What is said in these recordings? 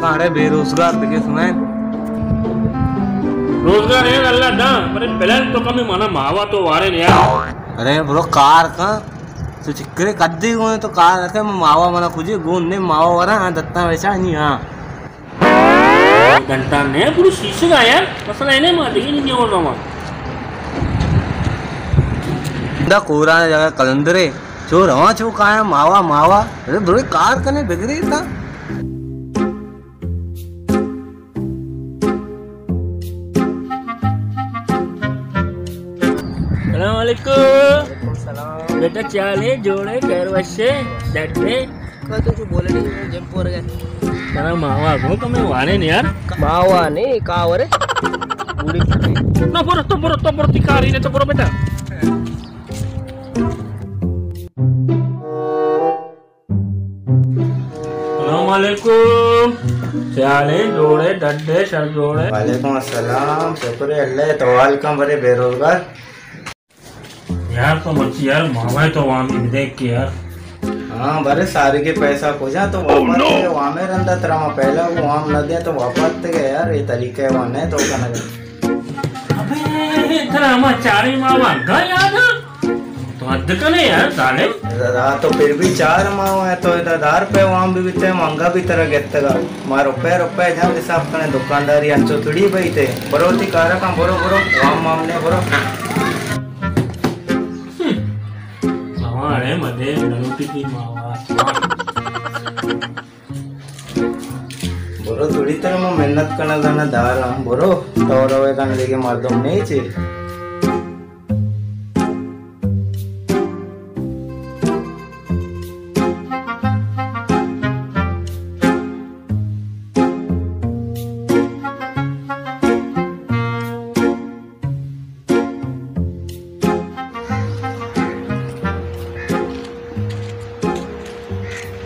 کارے بے روزگار دگہ سنائیں۔ روزگار ہے اللہ دا، مرے پلان تو کمی منا ماوا تو وارے نیا۔ ارے برو کار کا، تو چکرے کدی گوئے تو کار رکھے، ماوا منا کجے گون نے ماوا ورا، ہاں دتا ویسا نہیں، ہاں۔ گھنٹہ نے پوری شیشے کا یار، مسئلہ ہے نا، ما دیگه نہیں ہو رہا۔ دا کورا جگہ کلندرے، چو رواں چو کایا ماوا ماوا، ارے برو کار کنے بگڑی تا۔ السلام علیکم۔ وعلیکم السلام۔ بیٹا چالے جوڑے خیر وشے ڈٹے۔ کا تو چو بولے نہیں، جم پور گئے۔ ترا ماوا کو تو میں وانے نہیں یار۔ ماوا نہیں، کاورے۔ بوڑی پھٹے۔ نہ برو، تو برو، تو برو، تکاری نے تو برو بیٹا۔ السلام علیکم۔ چالے جوڑے ڈڈے شر جوڑے۔ وعلیکم السلام، شکر اللہ، تو حال کم برے بے روزگار۔ یار تو مرچی یار ماما تو وام بھی دیکھ کے یار۔ ہاں برے سارے کے پیسہ کو جا تو واپس دے، وامے رندا ترا ما پہلا وہ وام نہ دے تو واپس دے یار، یہ طریقہ ہے وہ نہیں تو کنا۔ ابے ترا ما چارے ماما گا یاد ہے؟ تو حد کنے یار ظالم۔ ہاں تو پھر بھی چار ماہ ہے تو ادا دار پہ وام بھی بیتے مہنگا بھی ترا گتگا۔ ما روپے روپے جان حساب کنے دکانداری انچو تھوڑی بھائی تے۔ برو تی کارا کن برو برو وام مام نے برو۔ سوارے مدے نلوٹی کی ماوا۔ برو تھوڑی تر ما محنت کنا دانا دار ہم برو تو روے کن دیگه مردم نہیں چے۔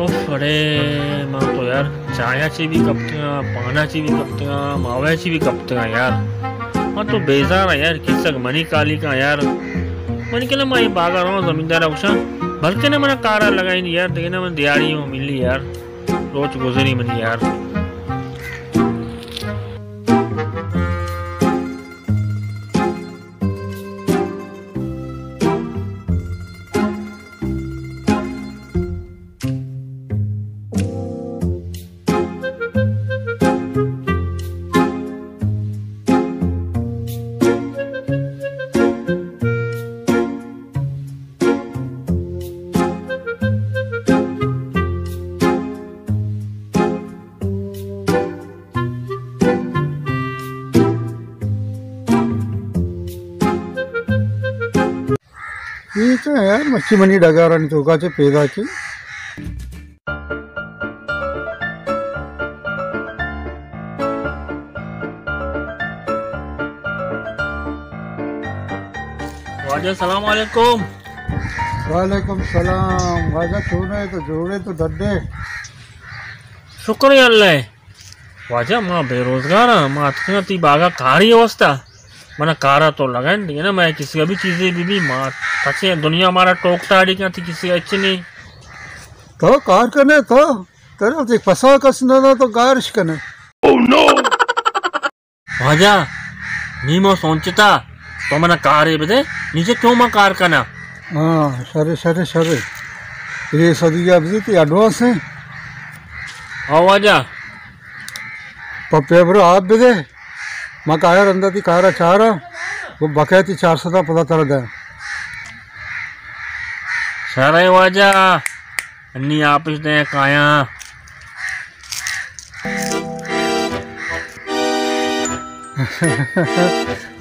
اف، اڑے، من تو یار چایا چی بھی کپتگاں، پانا چی بھی کپتگاں، ماوے چی بھی کپتگاں یار۔ من تو بیزار آں یار، کسگ منی کالی کاں یار۔ من کنا ما یہ باغا رواں زمیندارا گوشاں، بلکہ نہ منا کارا لگائیں یار، دیگه نہ من دیاری ہوں ملی یار۔ روچ گزری منی یار۔ اے تو یار مچی منی ڈگارانی توکا چہ پیدا چہ۔ واجہ سلام علیکم۔ وعلیکم سلام۔ واجہ چون ئے تو جوڑ ئے تو ڈڈ ئے؟ شکر اے اللہ ءِ۔ واجہ ما بے روزگار آں، ما اتکگاں تئی باگا کاری واسطہ۔ منا کارا تو لگائیں دیگہ نا، مئے کسی ءَ بھی چیزے بہ بی، ما تچے دنیا مارا ٹوک ٹاڑی کن، تئی کسی ءَ ہچ نہیں۔ تو کار کنے تو، ترا تئی پسا کس نہ دا تو کارش کنے۔ واجہ، نی ما سوچتا، تو منا کارے بدے، نی چہ چون ما کار کناں؟ ہاں، شرے، شرے، شرے۔ اے صدقہ بدے تئی ایڈوانس ایں۔ ہاں واجہ۔ پہ پیبرا آپ بدے، ما کایا رندا تئی کارا چاراں، وہ بقایا تئی چار سد پدا ترا دیں۔ شرے واجہ۔ انی آپش دیں کایاں۔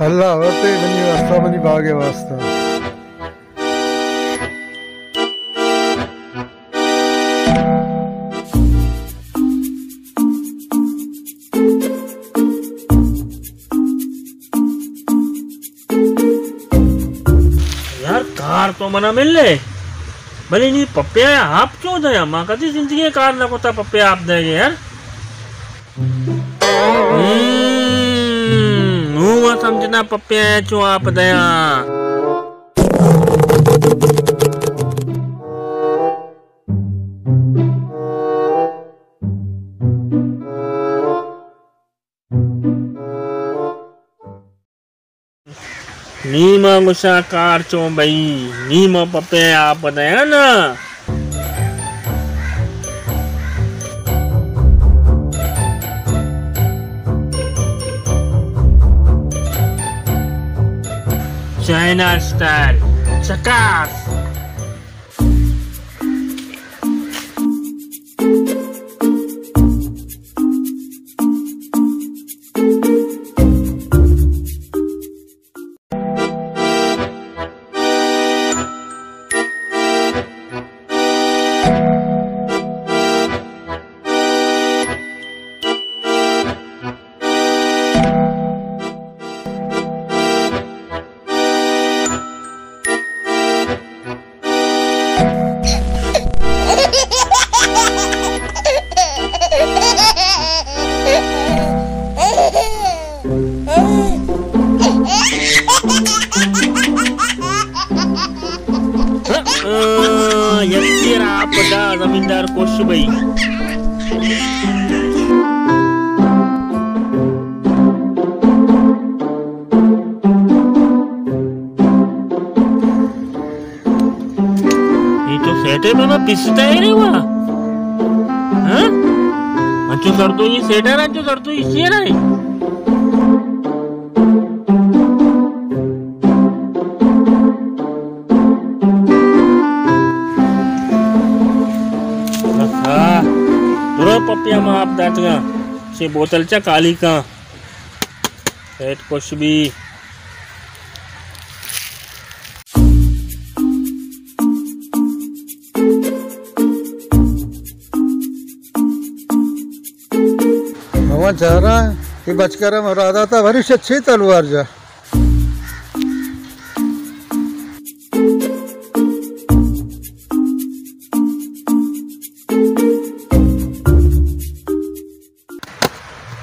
اللہ ہوتے منی واسطہ، منی باغ واسطہ۔ یار، کار تو منا ملے، بلے نی پپیا آپ چون دیاں؟ ما کدی زندگی کار نہ کتا پپیا آپ دے گے یار۔ ہم، ہوں ما سمجھنا پپیا چون آپ دیاں۔ نی ما گوشاں کار چون بئی، نی ما پپے آپ دیاں نا۔ چائنا اسٹائل، چکاس۔ یکے را آپ دا، زمیندار خوش بئی۔ اے تو سیٹے بنا پستا ہے رے وا۔ ہاں؟ انچو سردو یہ سیٹا را، انچو سردو اسی ہے نا۔ بس ہاں۔ درو پپیا ما آپ داتگا۔ چے بوتل چا کالی کا۔ پیٹ خوش بی۔ بابا چارا، یہ بچکرا مراد آتا، بھری شچے تلوار جا۔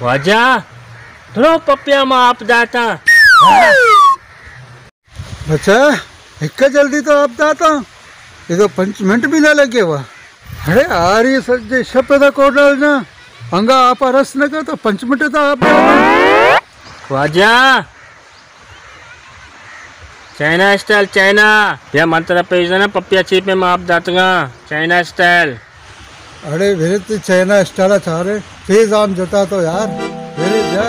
واجہ، درو پپیا ما آپ داتا۔ بچا، ہکا جلدی تو آپ داتا۔ یہ تو پنچ منٹ بھی نہ لگے وا۔ ارے، آری سجے شپ دا کوڈال نا۔ انگا آپ رس نہ کر تو پنچ منٹ تو آپ داتا۔ واجہ، چائنا اسٹائل، چائنا۔ بیا من ترا پیش دانا، پپیا چی پہ ما آپ داتگا۔ China style. اڑے بھرے تو چائنا اسٹائل چارے، پیزام جتا تو یار، بھرے بیا۔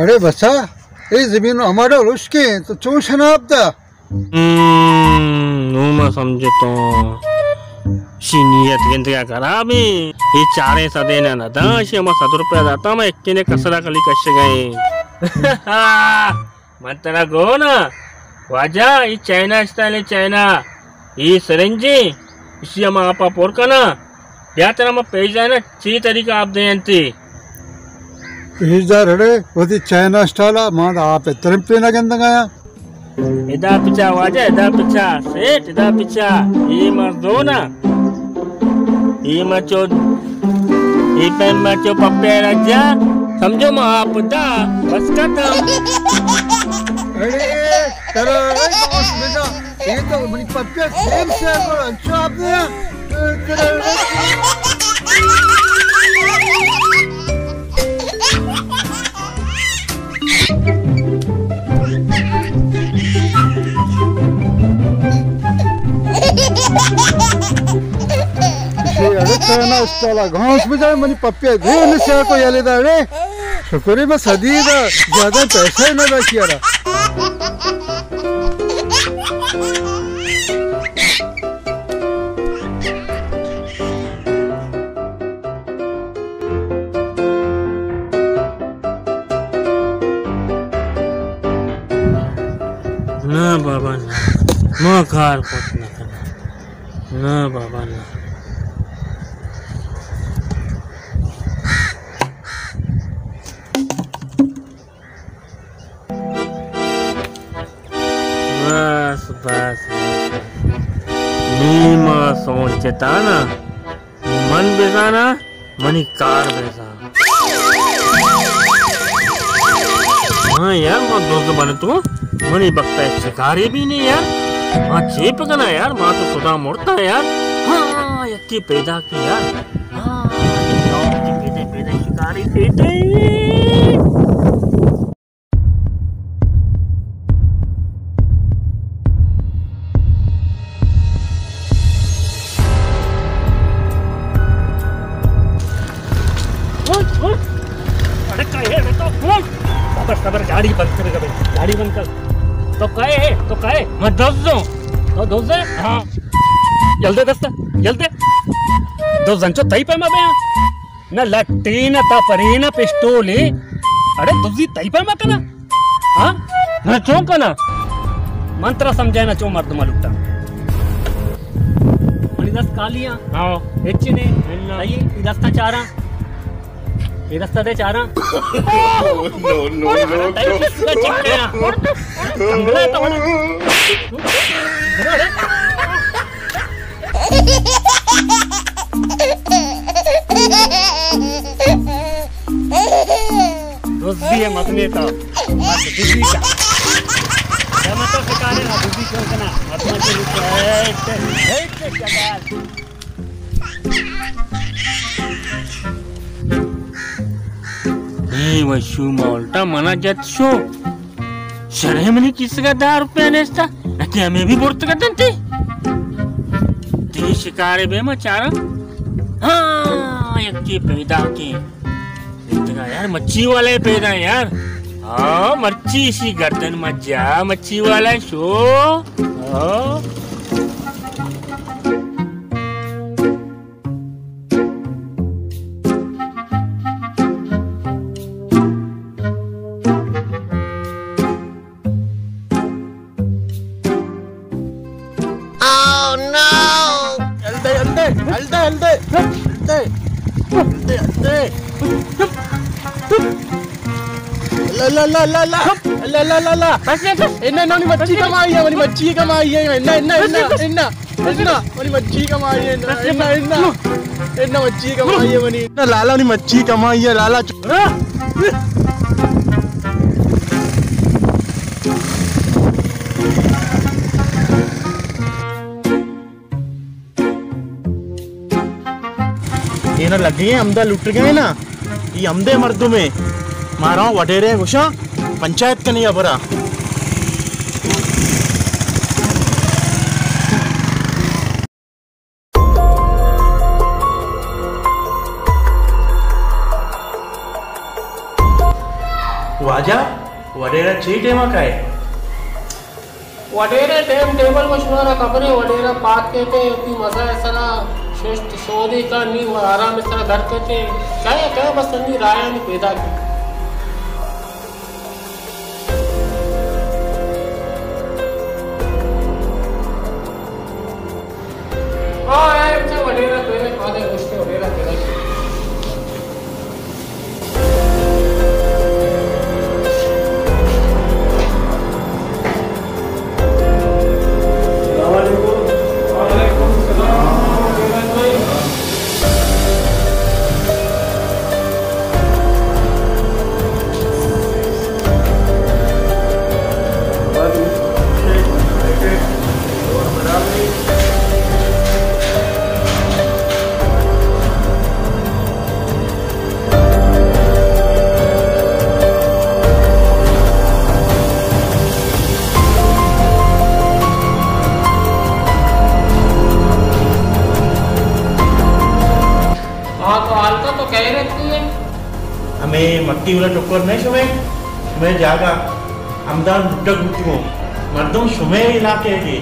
اڑے بچا، اے زمین ہمارا رشکے تو چون شناب دا؟ ہم، نوں ما سمجھتوں۔ شی نیت گندگا خراب ایں۔ اے چاریں سدے نہ نہ داں، شی ہما سد روپیہ داتا، ما یکینے کسرا کلی کشگا ایں۔ من ترا گو نا، واجہ، اے چائنا اسٹائل ایں، چائنا۔ اے سرنجیں، اشی ہما آپا پر کنا۔ بیا ترا ما پیش دانا، چی طریقہ آپ دینتی؟ پیش دار ہڑے، وتی چائنا اسٹائل ءَ، ما دا آپ ترمپے نہ گندگ آیا۔ ادا پچا واجہ، ادا پچا سیٹ، ادا پچا۔ اے مردو نا۔ اے مچو، اے پیم مچو پپے رجا۔ سمجھو ما آپ دا، بس ختم۔ اڑے، ترا اڑے دوست بجا۔ اے تو منی پپیا دیم سے کو انچو آپ نے۔ اڑے ترا نا استالا گھاس بجائے منی پپیا دیم سے کو یلے دا اڑے۔ شکر ہے بس حدیدا زیادہ پیسہ نہ رکھیا را۔ نہ بابا نہ، ما کار کت نہ کناں۔ نہ بابا نہ۔ بس، بس، بس، بس۔ نی ما سوچتا نا، من بزانا، منی کار بزان۔ ہاں یار، ما دزد بنتو، منی بخت ءَ شکارے بھی نہیں یار۔ ما چے پکنا یار، ما تو خدا مرتا یار۔ ہاں، یکی پیدا کی یار۔ ہاں، یکی پیدا، پیدا شکاری پیدا۔ اوئے، اوئے۔ اڑے کئے ہے بیٹا؟ اوئے۔ صبر، صبر، گاڑی بند کر، گاڑی بند کر۔ تو کئے ہے؟ تو کئے؟ من دزد اوں۔ تو دزد ئے؟ ہاں۔ یل دے دست، یل دے۔ دزد انچو تئی پیما بیاں۔ نہ لٹے، نہ تپرے، نہ پسٹولے۔ اڑے دزی تئی پیما کنا؟ ہاں؟ من چون کنا؟ من ترا سمجھائے نہ چون مردم لٹا۔ منی دست کالی آں۔ ہاں۔ ہچ نے۔ انا۔ اے دستا چاراں۔ اے دستا دے چاراں۔ نو، نو، نو، نو۔ دزی ہے مزنے تا۔ دزی کا۔ جمع تو شکارے نا، دزی کیوں کنا؟ مزنے کے لوگ۔ اے، اے، اے، اے، اے، اے، وشو ما الٹا منا جت شو۔ شرے منی کیسگا دہ روپیہ نیستا، نکہ ہمے بھی برتگ اتنت۔ تی شکارے بے ما چاراں۔ ہاں، یکے پیدا کے۔ اتنا یار مچھی والے پیدا یار۔ ہاں، مرچی اسی گردن مجا، مچھی والا شو۔ ہاں۔ Oh no! ہل دے، ہل دے، ہل دے، ہل دے، ہل دے، ہل دے، ہل دے۔ لا، لا، لا، لا، لا۔ لا، لا، لا، لا۔ بس، بس۔ انا، انا، منی مچھی کمائی ہے، منی مچھی کمائی ہے۔ انا، انا، انا، بس، بس۔ انا۔ انا، منی مچھی کمائی ہے، انا، انا، انا۔ انا مچھی کمائی ہے منی۔ انا لالا، منی مچھی کمائی ہے، لالا۔ اے نا لگے ہیں، ہمدا لٹ گئے نا۔ اے ہمدے مردم ایں، مارا وڈیرے گوشاں پنچایت کنی ابرا۔ واجہ، وڈیرا چے ٹیما کائے؟ وڈیرے ٹائم ٹیبل کو شمارا خبریں، وڈیرا پاد کیتے، وتی مزہ ءِ سرا ششت شودے کا، نی آرام ءِ سرا در کیتے۔ کئے، کئے بس انی رایا نی پیدا کی۔ ہاں، اے بچہ وڈیرا تو ہے، پادے گوشتے وڈیرا پیدا کی۔ ہاں، تو حال کا تو کہہ رہے تھے۔ ہمے مٹی والا ٹکر نہیں شمے، شمے جاگہ ہمدا لٹک بوتگوں، مردم شمے علاقے کے۔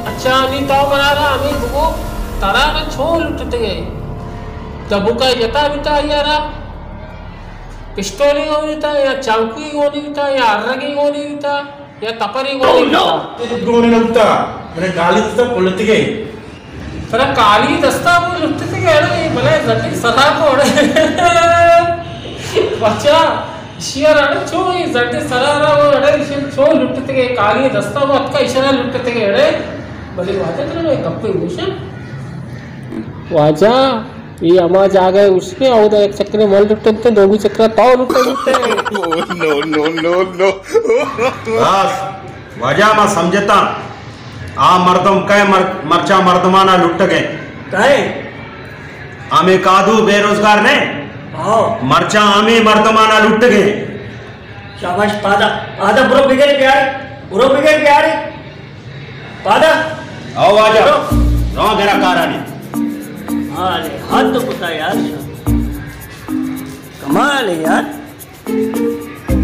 اچھا، نی تو منا را ہمے بگو، ترا را چون لٹتگے؟ دبوکا جتا بیتا آئی را؟ پشتولے گون بیتا یا چاکوے گون بیتا یا ارگے گون بیتا یا تپرے گون بیتا؟ گون نہ بیتا، منے کالی دستا پلتگے۔ ترا کالی دستا وہ لٹتگے اڑے، بلے زٹی سرا کو اڑے۔ بچا، اشی ءَ را چو اے زڈ سرا را و اڑے، اشی چو لٹتگے، کالی دستا و اتکا اشی را لٹتگے اڑے۔ بلے واجہ ترا نوں اے گپے گوشاں۔ واجہ، اے ہما جاگہ اے، اوشکے اودا یک چکرے من لٹنتے، دومی چکرا تو لٹنتے۔ نو، نو، نو، نو۔ بس، واجہ ما سمجھتاں۔ آ مردم کئے مر-، مرچاں مردمانا لٹگے؟ کئے؟ ہمے کادو بے روزگار نے؟ ہاں۔ مرچاں ہمے مردمانا لٹگے۔ شاباش، پادا، پادا، برو بگر بیاری، برو بگر بیاری۔ پادا۔ او واجہ، برو۔ رو گرا کارانی۔ ہاں، لے، حد کتا یار۔ کمال ہے یار۔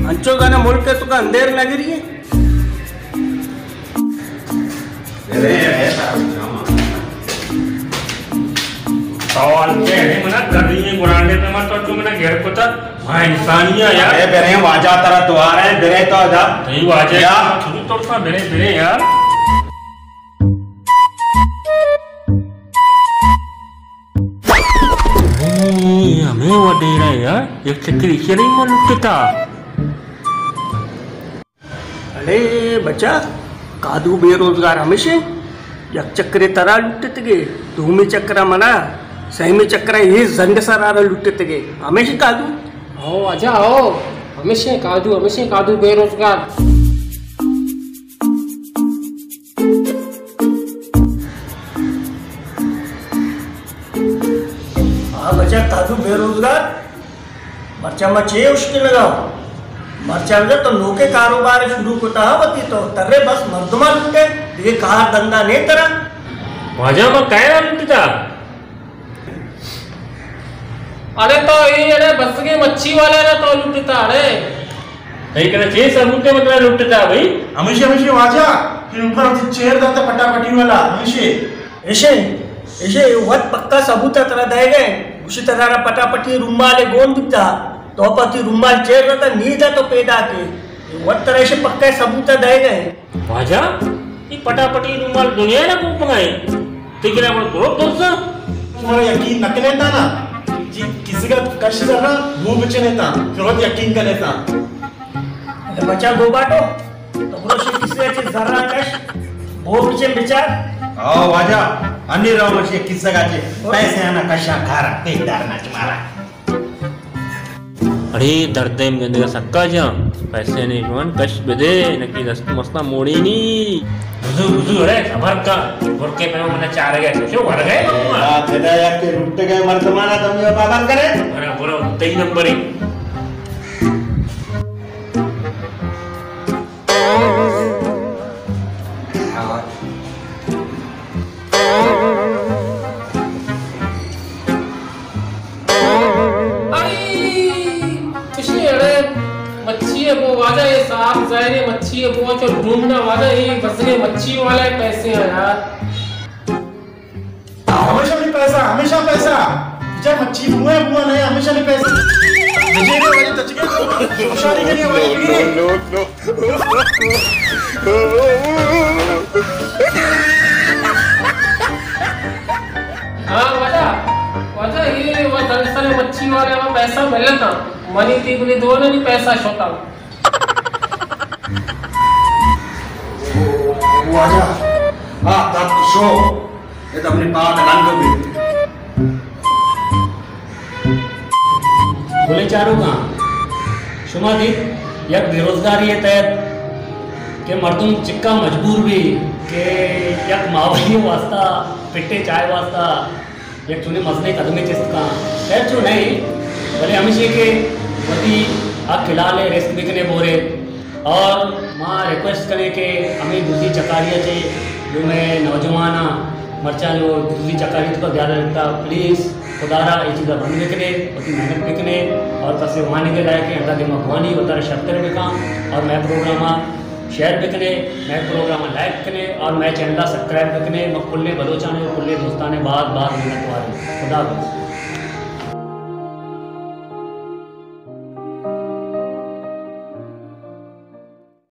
انچو گانا ملک ء تو کا اندیر نہ گری ہے۔ سوال کے ہے، منا کر رہی ہے گرانڈے پہ مت تو منا گھر کو تھا۔ ہاں، انسانی ہے یار۔ اے برے واجہ ترا دوار ہے، برے تو ادا۔ نہیں واجہ یا۔ تو تو برے، برے یار۔ اے، ہمے وڈیرا یار، یک چکر ایشی نہیں من لٹتا۔ اڑے بچا، کادو بے روزگار ہمیشے، یک چکرے ترا لٹتگے، دومی چکرا منا، سیمی چکرا اے زنڈ سرارا لٹتگے، ہمیشے کادو۔ او اجا او، ہمیشے کادو، ہمیشے کادو بے روزگار۔ ہاں بچا، کادو بے روزگار۔ مرچا ما چے اشکنگا؟ مرچا بچا تو نوکے کاروبار شروع کتا ہا وتی، تو ترے بس مردمان لٹے، دیگه کار دندا نے ترا۔ واجہ ما کائے لٹتا؟ اڑے تو اے اڑے بزگیں مچھی والا نا تو لٹتا اڑے۔ تئی کرا چے ثبوت ہے مطلب لٹتا بھائی؟ ہمیشہ، ہمیشہ واجہ کہ اوپر چیر داتا پٹا پٹی والا، ہمیشہ۔ ایشے، ایشے وت پکا ثبوت ہے ترا دے گئے۔ گوشی ترا پٹا پٹی رومال گون بتا، تو پتی رومال چیر داتا نی دا تو پیدا کے۔ وت ترا ایشے پکا ثبوت ہے دے گئے۔ واجہ، اے پٹاپٹی رومال دنیا نا کوپگا ایں۔ تئی کرا بڑا گروپ درساں۔ شمارا یقین نہ کنیتا نا، جی کسی کا کش زرا بو بچنیتا، پھر وت یقین کنیتا۔ اے بچا گو باٹو، تو برو شی کسی کا چیز زرا کش، بو بچن بچار۔ آو واجہ، انی رو مشی کسی کا چیز، پیسے آنا کشا کھارا، پیدار نہ چمارا۔ اڑے دردے گندگا سکا جاں، پیسے نے جوان کش بدے، نکی دست مستا موڑی نی۔ بزو، بزو، اڑے صبر کا، برکے پہ منا چارگے، چوشو ورگے بابا۔ آ، خدا یک کے لٹگے مردمانا تم یہ بابا کرے۔ برا، برا، تئی نمبر ہی۔ اڑے، چشی اڑے، مچھی ہے وہ واجہ، یہ صاف ظاہر ہے مچھی ہے وہ، چو ڈھونڈنا واجہ، یہ بزگیں مچھی والا ہے، پیسے ہیں یار۔ ہمیشہ بھی پیسہ، ہمیشہ پیسہ۔ جب مچھی بوئے بوئے نہیں، ہمیشہ بھی پیسہ۔ بچے کے وجہ تچکے تو، شادی کے لیے وجہ بھی نہیں۔ ہاں، واجہ، واجہ، یہ وہ دراصل مچھی والے وہ پیسہ ملتا۔ منی تی بلی دو نہیں پیسہ شوتا۔ واجہ، آ، دات شو۔ اے تو منی پاد لنگ بیت۔ بلے چاروکاں، شما دیت یک بے روزگاری ء تحت کہ مردم چکا مجبور بی کہ یک ماہوری واسطہ، پٹے چائے واسطہ یک چونیں مزنیں قدمے چست کاں۔ خیر چو نئے، بلے ہمیشی کہ وتی حق حلال ء رزق بکنے بورے۔ اور ما ریکویسٹ کنیں کہ ہمیں دزی چکاری ء چے جو میں نوجوان ہاں، مرچاں جو دزی چکاری تو زیادہ لگتا، پلیز خدا را اے چیزا بند بکنے، وتی محنت بکنے اور کسے وانگے لائق ہے، اللہ دیما گوانی وتارا شرتر بکاں اور میں پروگراما شیئر بکنے، میں پروگراما لائک کنے اور میں چینلا سبسکرائب بکنے۔ میں کلیں بلوچانے اور کلیں دوستانے باز باز منت وارے۔ خدا حافظ۔